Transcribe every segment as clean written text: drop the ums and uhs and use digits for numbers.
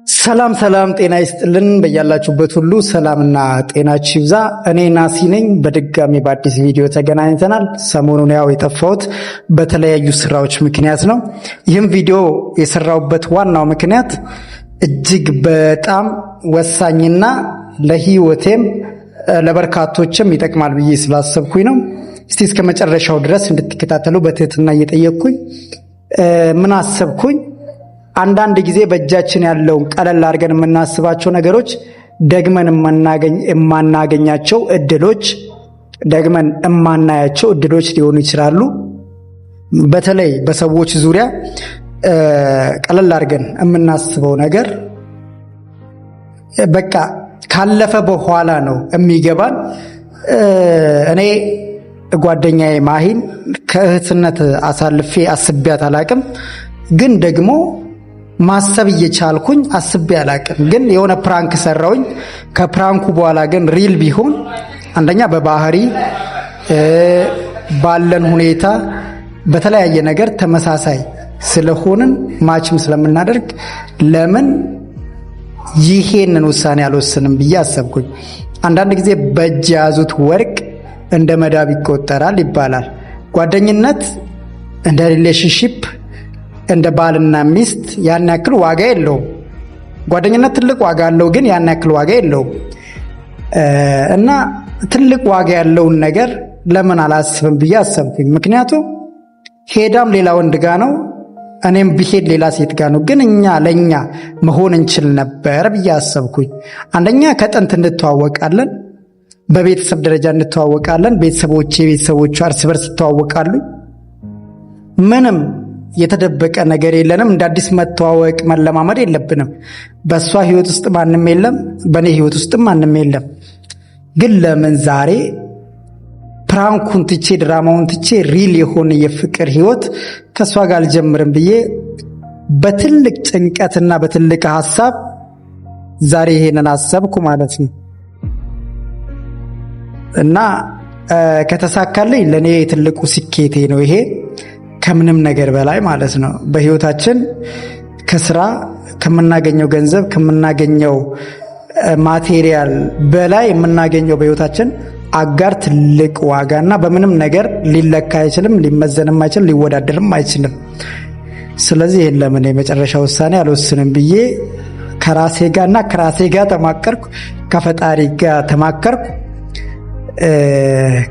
ሰላም ሰላም፣ ጤና ይስጥልን። በያላችሁበት ሁሉ ሰላምና ጤናችሁ ይብዛ። እኔ ናሲ ነኝ። በድጋሚ በአዲስ ቪዲዮ ተገናኝተናል። ሰሞኑን ያው የጠፋሁት በተለያዩ ስራዎች ምክንያት ነው። ይህም ቪዲዮ የሰራሁበት ዋናው ምክንያት እጅግ በጣም ወሳኝና ለህይወቴም ለበርካቶችም ይጠቅማል ብዬ ስላሰብኩኝ ነው። እስቲ እስከ መጨረሻው ድረስ እንድትከታተሉ በትህትና እየጠየቅኩኝ ምን አሰብኩኝ፣ አንዳንድ ጊዜ በእጃችን ያለውን ቀለል አድርገን የምናስባቸው ነገሮች ደግመን የማናገኛቸው እድሎች፣ ደግመን የማናያቸው እድሎች ሊሆኑ ይችላሉ። በተለይ በሰዎች ዙሪያ ቀለል አድርገን የምናስበው ነገር በቃ ካለፈ በኋላ ነው የሚገባን። እኔ ጓደኛዬ ማሂን ከእህትነት አሳልፌ አስቤያት አላቅም፣ ግን ደግሞ ማሰብ እየቻልኩኝ አስቤ አላቅም። ግን የሆነ prank ሰራውኝ። ከ prank ኡ በኋላ ግን real ቢሆን አንደኛ በባህሪ ባለን ሁኔታ በተለያየ ነገር ተመሳሳይ ስለሆንን match ም ስለምናደርግ ለምን ይሄንን ውሳኔ አልወስንም ብዬ አሰብኩኝ። አንዳንድ ጊዜ በእጅ የያዙት ወርቅ እንደ መዳብ ይቆጠራል ይባላል። ጓደኝነት እንደ relationship እንደ ባልና ሚስት ያን ያክል ዋጋ የለውም። ጓደኝነት ትልቅ ዋጋ አለው፣ ግን ያን ያክል ዋጋ የለውም እና ትልቅ ዋጋ ያለውን ነገር ለምን አላስብም ብዬ አሰብኩኝ። ምክንያቱም ሄዳም ሌላ ወንድ ጋ ነው፣ እኔም ብሄድ ሌላ ሴት ጋ ነው። ግን እኛ ለእኛ መሆን እንችል ነበር ብዬ አሰብኩኝ። አንደኛ ከጥንት እንተዋወቃለን፣ በቤተሰብ ደረጃ እንተዋወቃለን። ቤተሰቦቼ ቤተሰቦቿ እርስ በርስ ይተዋወቃሉ። ምንም የተደበቀ ነገር የለንም። እንደ አዲስ መተዋወቅ መለማመድ የለብንም። በእሷ ህይወት ውስጥ ማንም የለም፣ በእኔ ህይወት ውስጥም ማንም የለም። ግን ለምን ዛሬ prank ኡን ትቼ ድራማውን ትቼ real የሆነ የፍቅር ህይወት ከእሷ ጋር አልጀምርም ብዬ በትልቅ ጭንቀትና በትልቅ ሀሳብ ዛሬ ይሄንን አሰብኩ ማለት ነው። እና ከተሳካልኝ ለእኔ ትልቁ ስኬቴ ነው ይሄ ከምንም ነገር በላይ ማለት ነው። በህይወታችን ከስራ ከምናገኘው ገንዘብ ከምናገኘው material በላይ የምናገኘው በህይወታችን አጋር ትልቅ ዋጋ እና በምንም ነገር ሊለካ አይችልም፣ ሊመዘንም አይችልም፣ ሊወዳደርም አይችልም። ስለዚህ ይህን ለምን የመጨረሻ ውሳኔ አልወስንም ብዬ ከራሴ ጋር እና ከራሴ ጋር ተማከርኩ፣ ከፈጣሪ ጋር ተማከርኩ።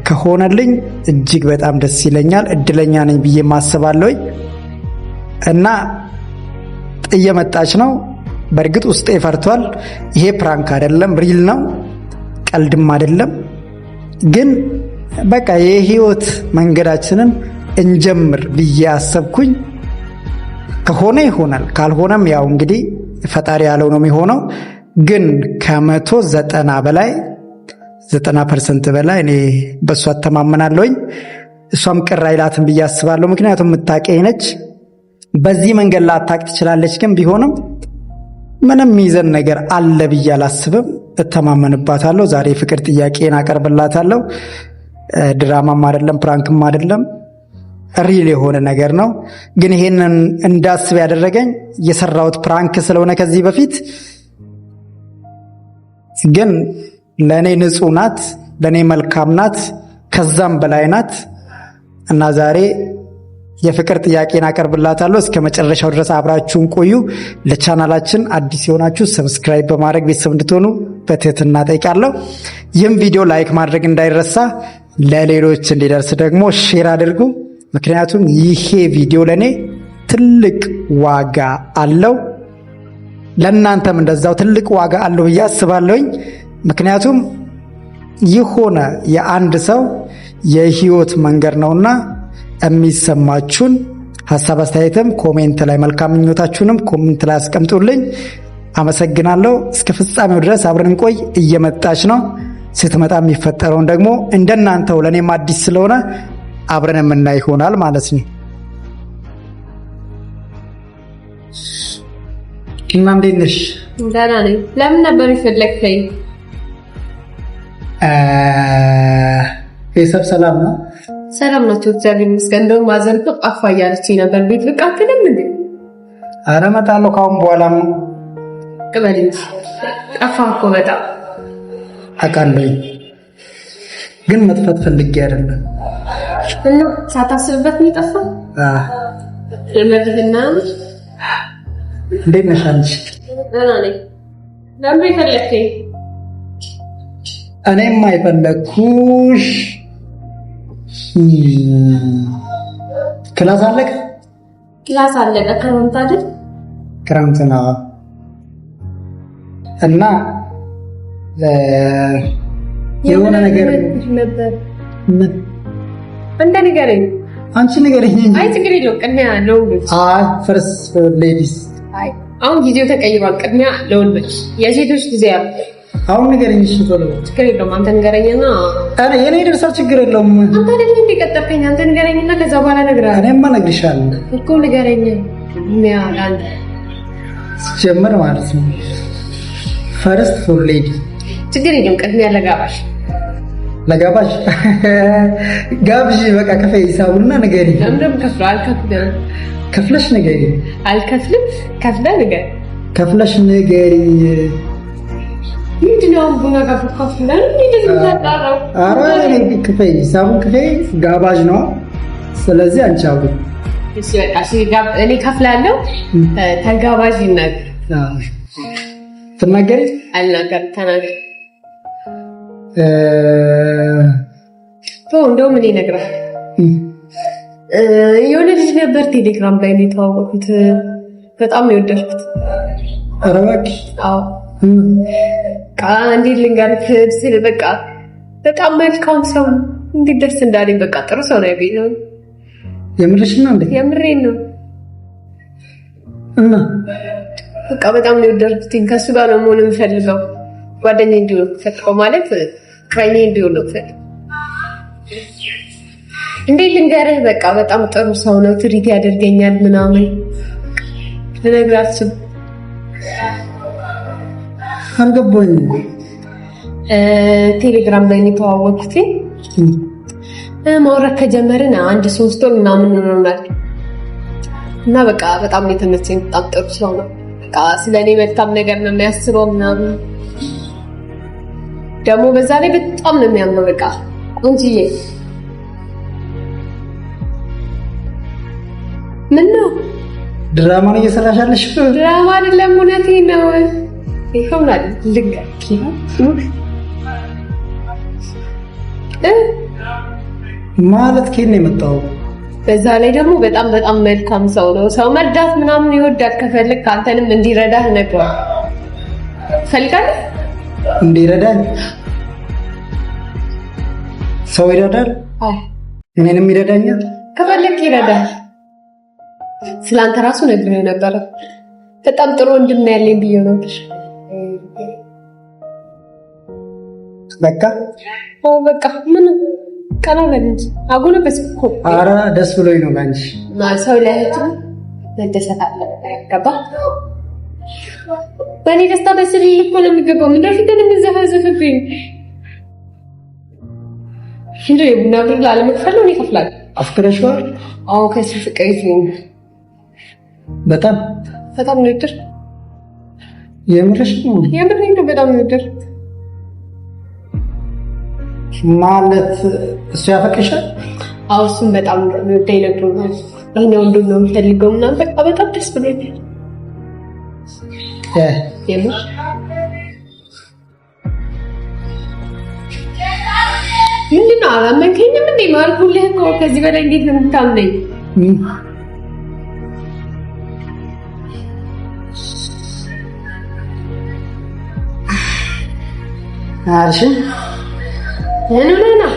ከሆነልኝ እጅግ በጣም ደስ ይለኛል። እድለኛ ነኝ ብዬ ማስባለሁኝ እና እየመጣች ነው። በእርግጥ ውስጤ ፈርቷል። ይሄ prank አይደለም፣ real ነው፣ ቀልድም አይደለም። ግን በቃ የህይወት መንገዳችንን እንጀምር ብዬ አሰብኩኝ። ከሆነ ይሆናል፣ ካልሆነም ያው እንግዲህ ፈጣሪ ያለው ነው የሚሆነው። ግን 190 በላይ 90% በላይ እኔ በእሷ እተማመናለሁኝ። እሷም ቅር አይላትም ብዬ አስባለሁ። ምክንያቱም የምታውቀኝ ነች። በዚህ መንገድ ላታውቅ ትችላለች፣ ግን ቢሆንም ምንም ይዘን ነገር አለ ብዬ አላስብም። እተማመንባታለሁ። ዛሬ ፍቅር ጥያቄን አቀርብላታለሁ። ድራማም አይደለም prank ም አይደለም real የሆነ ነገር ነው። ግን ይሄንን እንዳስብ ያደረገኝ የሰራሁት prank ስለሆነ ከዚህ በፊት ግን ለእኔ ንጹህ ናት፣ ለእኔ መልካም ናት፣ ከዛም በላይ ናት እና ዛሬ የፍቅር ጥያቄን አቀርብላታለሁ። እስከ መጨረሻው ድረስ አብራችሁን ቆዩ። ለቻናላችን አዲስ የሆናችሁ subscribe በማድረግ ቤተሰብ እንድትሆኑ በትህትና ጠይቃለሁ። ይህም ቪዲዮ like ማድረግ እንዳይረሳ፣ ለሌሎች እንዲደርስ ደግሞ share አድርጉ። ምክንያቱም ይሄ ቪዲዮ ለእኔ ትልቅ ዋጋ አለው፣ ለእናንተም እንደዛው ትልቅ ዋጋ አለው ብዬ አስባለሁኝ። ምክንያቱም የሆነ የአንድ ሰው የህይወት መንገድ ነውና የሚሰማችሁን ሀሳብ አስተያየትም comment ላይ መልካም ምኞታችሁንም comment ላይ አስቀምጡልኝ። አመሰግናለሁ። እስከ ፍጻሜው ድረስ አብረን እንቆይ። እየመጣች ነው። ስትመጣ የሚፈጠረውን ደግሞ እንደናንተው ለእኔም አዲስ ስለሆነ አብረን የምናይ ይሆናል ማለት ነው። እና እንዴት ነሽ? ደህና ነኝ። ለምን ነበር የፈለግከኝ? ቤተሰብ ሰላም ነው? ሰላም ናቸው፣ እግዚአብሔር ይመስገን። እንደውም ማዘር እኮ ጠፋ እያለችኝ ነበር። ቤት ብቅ አትልም እንዴ? ኧረ እመጣለሁ ከአሁን በኋላም። በል እንጂ ጠፋህ እኮ በጣም። አውቃለሁኝ፣ ግን መጥፋት ፈልጌ አይደለም። እና ሳታስብበት ነው የጠፋህ? ለመብህና እንዴት ነሽ አንቺ? ደህና ነኝ። ለምን የፈለግከኝ? እኔማ የፈለግኩሽ class አለቀ። class አለቀ። ክረምት አይደል? ክረምት ነው እና የሆነ ነገር ነበር። ምን? አንተ ንገረኝ። አንቺ ንገረኝ እንጂ። አይ ችግር የለውም። ቅድሚያ ለወንዶች። አይ first ladies። አይ አሁን ጊዜው ተቀይሯል። ቅድሚያ ለወንዶች፣ የሴቶች ጊዜ ያለ። አሁን ንገረኝ። እሺ ቶሎ። ችግር የለውም። አንተ ንገረኝና። ኧረ የኔ ይደርሳል፣ ችግር የለውም። አንተ አይደል እንደ ቀጠርከኝ? አንተ ንገረኝና ከዛ በኋላ እነግርሃለሁ። እኔማ እነግርሻለሁ እኮ ንገረኝ። ቅድሚያ ለአንተ። ሲጀምር ማለት ነው first for lady። ችግር የለውም። ቅድሚያ ለጋባዥ። ለጋባዥ ጋብዥ። በቃ ክፈይ ሂሳቡንና ንገሪ። ለምን ደግሞ ከፍለው? አልከፍልም። ከፍለሽ ንገሪ። አልከፍልም። ከፍለህ ንገር። ከፍለሽ ንገሪ። ምንድን ነው አሁን ቡና ከፍለህ እንዴት የምታጣራው? ኧረ እኔ ክፈይ፣ ሂሳቡን ክፈይ። ጋባዥ ነው። ስለዚህ አንቺ አውሪ። እሺ በቃ እሺ፣ እኔ ከፍላለሁ። ተጋባዥ ይናገር። ትናገሪ? አልናገርም። ተናገር። ተው፣ እንደውም እኔ እነግርሃለሁ። የሆነ ልጅ ነበር፣ ቴሌግራም ላይ ነው የተዋወቅኩት። በጣም ነው የወደድኩት። ኧረ እባክሽ። አዎ። በቃ እንዴት ልንገርህ ስል በቃ በጣም መልካም ሰው ነው። እንዴት ደስ እንዳለኝ፣ በቃ ጥሩ ሰው ነው ያገኘሁት። የምርሽ ነው እንዴ? የምሬን ነው። እና በቃ በጣም ነው የወደድኩት። ከእሱ ጋር ነው መሆን የምፈልገው። ጓደኛዬ እንዲሆን ነው የምፈልገው፣ ማለት ፍቅረኛዬ እንዲሆን ነው የምፈልገው። እንዴት ልንገርህ፣ በቃ በጣም ጥሩ ሰው ነው። treat ያደርገኛል ምናምን፣ ልነግርህ አልችልም። አልገባኝም። ቴሌግራም ላይ ነው የተዋወቅኩት። ማውራት ከጀመርን አንድ 3 ወር ምናምን ሆኖናል። እና በቃ በጣም ነው የተመቸኝ። በጣም ጥሩ ሰው ነው። በቃ ስለ እኔ መልካም ነገር ነው የሚያስበው ምናምን። ደግሞ በዛ ላይ በጣም ነው የሚያምረው። በቃ ቆንጅዬ። ምን ነው? ድራማ ነው እየሰራሽ ያለሽ? ድራማ አይደለም፣ እውነቴን ነው። ይኸውናል ልንገርህ እ ማለት ከየት ነው የመጣው? በዛ ላይ ደግሞ በጣም በጣም መልካም ሰው ነው። ሰው መርዳት ምናምን ይወዳል። ከፈለግ አንተንም እንዲረዳህ እነግረዋለሁ። ትፈልጋለህ? እንዲረዳኝ? ሰው ይረዳል? አዎ። እኔንም ይረዳኛል? ከፈለክ ይረዳል። ስለአንተ ራሱ ነግሬው ነበረ። በጣም ጥሩ ወንድም ነው ያለኝ ብዬው ነበር። በቃ ኦ በቃ ምን ቀና በል እንጂ፣ አጎነበስኩ እኮ። ኧረ ደስ ብሎኝ ነው ባንቺ። ሰው ለእህቱ መደሰት አለበት። ገባህ? በእኔ ደስታ ደስ ሊል እኮ ነው የሚገባው። ምንድን ነው ፊትህን የምትዘፈዝፍብኝ? እንደው የቡና ብር ላለመክፈል ነው፣ እኔ እከፍላለሁ። አፍቅረሽዋል? አዎ፣ ከሱ ፍቅር ይዞኝ። በጣም? በጣም ነው የወደድኩት። የምርሽ ነው? የምሬን ነው። በጣም ነው የወደድኩት። ማለት እሱ ያፈቅርሻል? አዎ፣ እሱም በጣም ነው የሚወደኝ ነግሮኛል። ይሄን ወንድም ነው የምፈልገው ምናምን፣ በቃ በጣም ደስ ብሎኛል። የምር። ምንድን ነው፣ አላመንከኝም እንዴ? ማልኩልህ እኮ፣ ከዚህ በላይ እንዴት ነው የምታምነኝ? አልሽ? ምን ሆነህ ነው?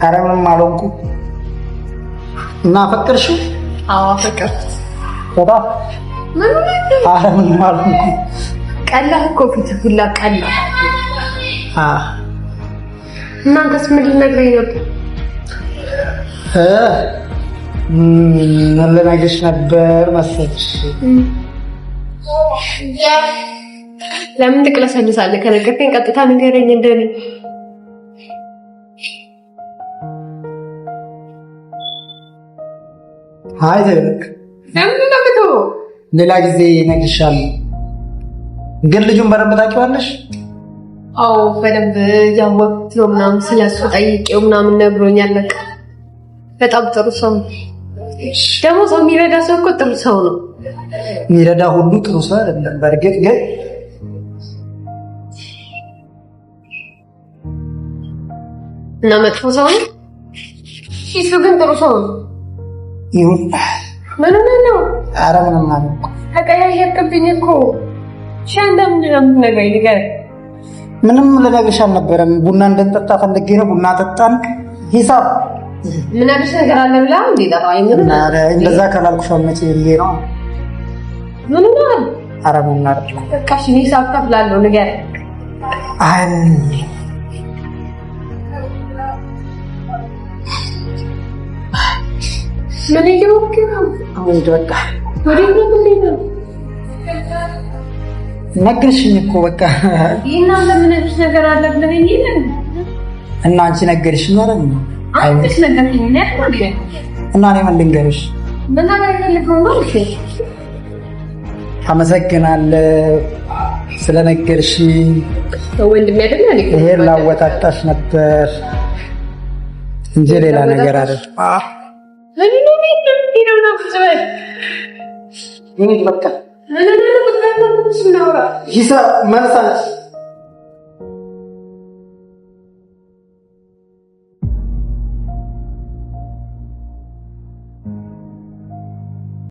ኧረ ምንም አልሆንኩም። እና አፈቅርሽው? አዎ፣ አፈቀርኩት። በጣም? ምን ሆነህ ነው? ኧረ ምንም አልሆንኩም። ቀላህ እኮ፣ ፊትህ ሁላ ቀላ። እናንተስ ምን ልነግረኝ ነበር? ምን ልነግርሽ ነበር መሰለሽ? ለምን ትቅለሰልሳለህ? ከነገርከኝ ቀጥታ ንገረኝ እንደኔ። አይ ለምንድን ነው የምትወው? ሌላ ጊዜ እነግርሻለሁ። ግን ልጁን በደንብ ታውቂዋለሽ? አዎ በደንብ ያወቅሁት ነው ምናምን ስለሱ ጠይቄው ምናምን ነግሮኛል። በቃ በጣም ጥሩ ሰው ነው። ደግሞ ሰው የሚረዳ ሰው እኮ ጥሩ ሰው ነው። የሚረዳ ሁሉ ጥሩ ሰው አይደለም። በእርግጥ ግን እና መጥፎ ሰው ነው። እሱ ግን ጥሩ ሰው ነው። ይሁን። ምን ሆነህ ነው? ኧረ ምንም አልሆንኩም። ተቀያየርክብኝ እኮ። እሺ አንተ ምንድን ነው የምትነግረኝ? ንገረኝ። ምንም ልነግርሽ አልነበረም። ቡና እንድንጠጣ ፈልጌ ነው። ቡና ጠጣን። ሂሳብ ምን አዲስ ነገር አለ ብላ እንዴ ጠራኸኝ? ምን እንደዛ ካላልኩሽ አትመጪ ብዬ ነው። ምን ሆነሃል? ኧረ ምንም አይደለም። በቃ እሺ እኔ ሂሳብ እከፍላለሁ። ንገረኝ። አይ ምን እየሆንክ ነው? አሁን በቃ ወዴት ነው የምንሄደው? ነገርሽኝ እኮ በቃ። ይሄን አንተ ምን አዲስ ነገር አለ ብለኸኝ የለ? እና አንቺ ነገርሽኝ አይደል? አንተስ ነገርከኝ እኔ አይደል? እና እኔ ምን ልንገርሽ? መናገር የፈለግከው ነው እሺ። አመሰግናለሁ ስለነገርሽኝ። ወንድሜ አይደል እንዴ? ይሄን ላወጣጣሽ ነበር እንጂ ሌላ ነገር አይደል። በቃ ሂሳብ መልሳች።